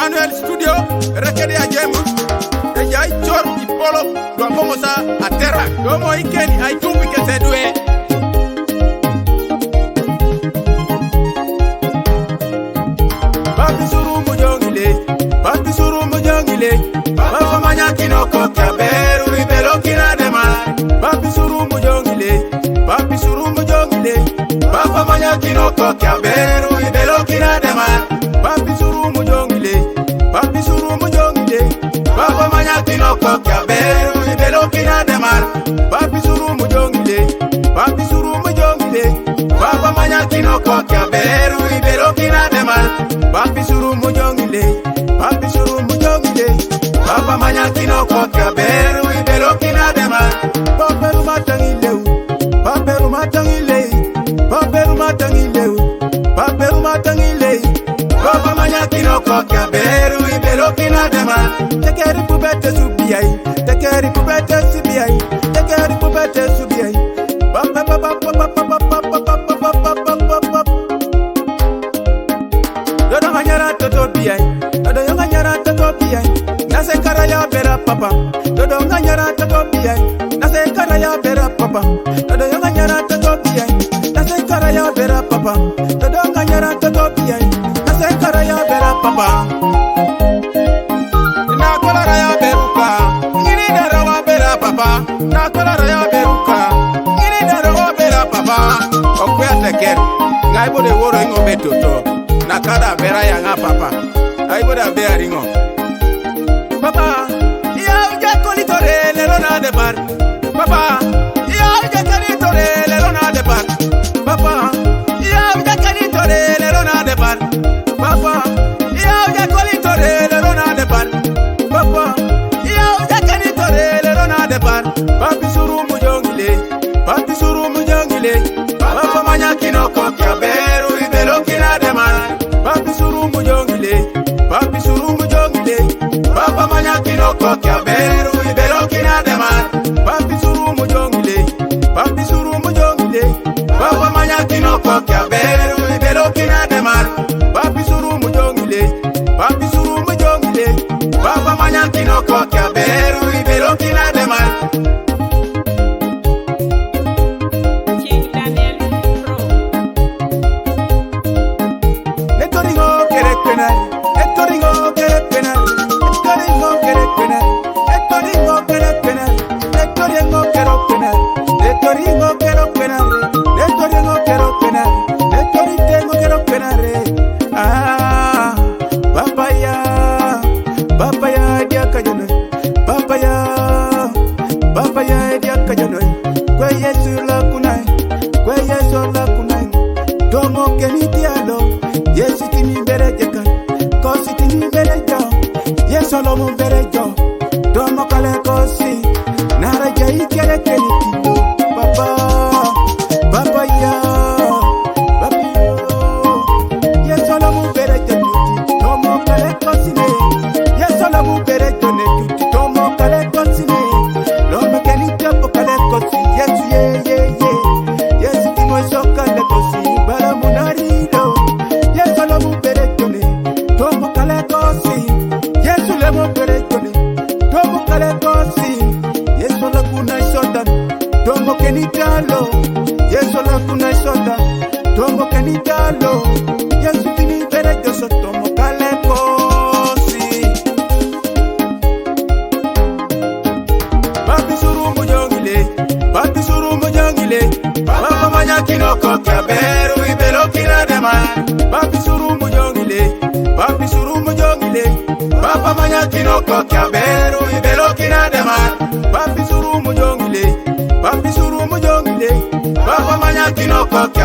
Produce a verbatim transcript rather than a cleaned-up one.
Anuel Studio, rekede a James. Eja i cor i polo, dua bongo sa a tera. Domo i keni a i tumbi ke se due. Papi suru mu jongile, papi suru mu jongile. Papa manya kino ko kya beru i belo kina dema. Papi suru mu jongile, papi suru mu jongile. Papa manya kino ko kya beru i belo kina dema. Papi suru mu jongile, papi suru mu jongile. Papa manya kino ko kya beru i belo kina dema. Papi suru mu jongile, papi suru mu jongile. Papa manya kino ko kya beru i belo kina dema. Papi suru mu jongile, papi suru mu jongile. Papa manya kino ko kya beru i belo kina dema. Paperu matangileu, paperu matangilei, paperu matangileu, paperu matangilei. Papa manya kino ko kya beru i belo kina dema. Tekeri pubete subiai, tekeri pubete subiai, tekeri pubete subiai. Papa papa papa papa papa papa papa papa. Dodo nganyara toto biai, dodo yo nganyara toto biai. Nase kara ya bera papa, dodo nganyara toto biai. Nase kara ya bera papa, dodo yo nganyara toto biai. Nase kara ya bera papa, dodo nganyara toto biai. Nase kara ya bera papa. Na kola ra ya beruka, ngini dara wa bera papa. Na kola ra ya beruka, ngini dara wa bera papa. Okuya teker, ngai bode woro ingo betoto. Na kada bera ya nga papa. Ai bode bera ingo. Papa, ya uja koli tore lero na de bar. Papa, ya uja koli tore lero na de bar. Papa, ya uja koli tore lero na de bar. Papa, ya uja koli tore lero na de bar. Papa, ya uja koli tore lero na de bar. Papi suru mu jongile, papi suru mu jongile. Papa manya kino ko kya beru i belo kina dema. Papi suru mu jongile, papi suru mu jongile. Papa manya kino ko kya beru i belo kina dema. Papi suru mu jongile, papi suru mu jongile. Papa manya kino ko kya beru i belo kina dema. Papi suru mu jongile, papi suru mu jongile. Papa manya kino ko kya beru i belo kina dema. King Daniel Pro. Netoringo kere kwena, netoringo kere kwena, netoringo kere kwena, netoringo kere kwena, netoringo kere kwena, netoringo kere kwena, netoringo kere kwena, netoritengo kere kwena re. Ah, papaya, papaya dia kajana. Papaya, papaya dia kajano. Kwe Yesu la kunai, kwe Yesu la kunai. Domo keni dialo, Yesu timi bere jeka, kosi timi bere jo, Yesu lo mo bere jo. Domo kale kosi, nara jai kere keni timo. Papa, papaya, papio. Yesu lo mo bere jo, domo kale kosi ne. Yesu lo mo bere jo ne. Tomo kale kosi ne. Lo me keni topo kale kosi. Yesu ye, ye, ye. Yesu timo so kale kosi. Bala munari do. Yesu lo mo bere jo ne. Tomo kale kosi. Yesu lo mo bere jo ne. Tomo kale kosi. Yesu lo kuna sotan. Tomo keni talo. Yesu lo kuna sotan. Tomo keni talo. Yesu tini bere jo so tomo kale kosi. Papi suru mu jongile, papi suru mu jongile. Papa manya kino ko kya beru i belo kina dema. Papi suru mu jongile, papi suru mu jongile. Papa manya kino ko kya beru i belo kina dema. Papi suru mu jongile, papi suru mu jongile. Papa manya kino ko kya